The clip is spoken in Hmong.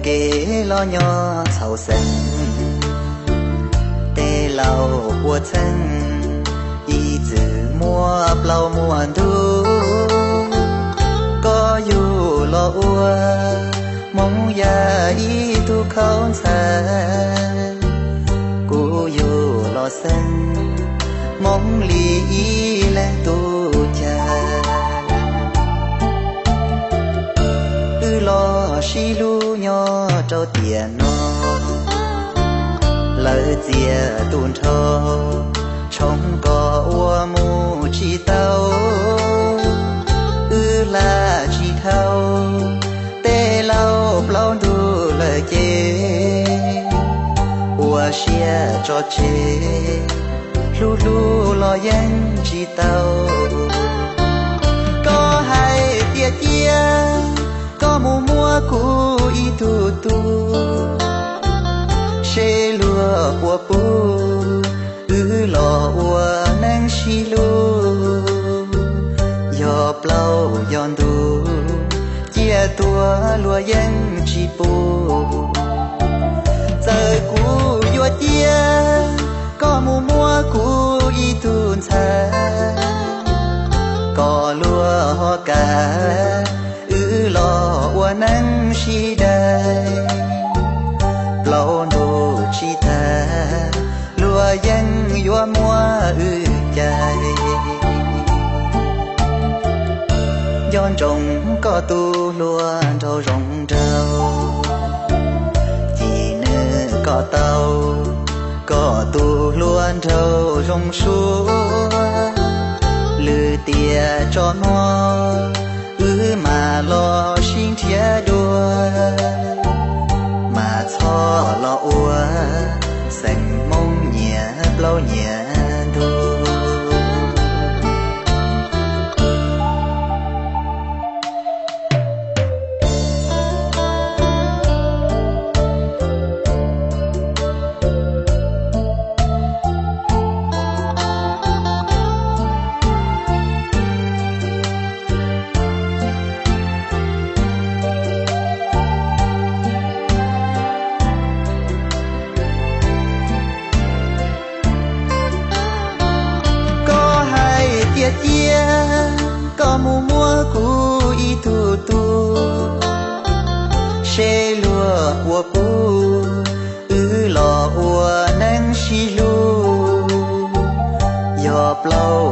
Kev los nyob txhaum xeeb, tej laus puav txheej ib txwm muaj plaub muaj ntug. Koj yug los ua Hmoob Yaj ib tug khaub ntxhais, kuv yug los xeeb Hmoob Lis ib leeg tus cag. Wb los sib hlub nyob rau tiam no, lawv txias tus nrhau, tshoob koj ua mus tsis tau. Wb hla tsis dhau, tej laus plaub ntug lawm ces, ua siab tso tseg, hlub hlub los yeej tsis tau. Koj hais tias cia koj mus muab kuv ib tug tub, seb luag puas pub wb los ua neej sib hlub. Yog plaub yog ntug, cia tuag luag yeej tsis pub. Txawm kuv yuav cia koj mus muab kuv ib tug ntxhais, kom luag ho kam wb los ua neej sib dais. Plaub ntug tsis tag, luag yeej yuav muab wb cais. Nco ntsoov koj tus hluas nraug zoo nraug, ci nws kom tau koj tus hluas nraug zoo suab. Lwm tiam tso muag, wb mam los sib nrhiav dua.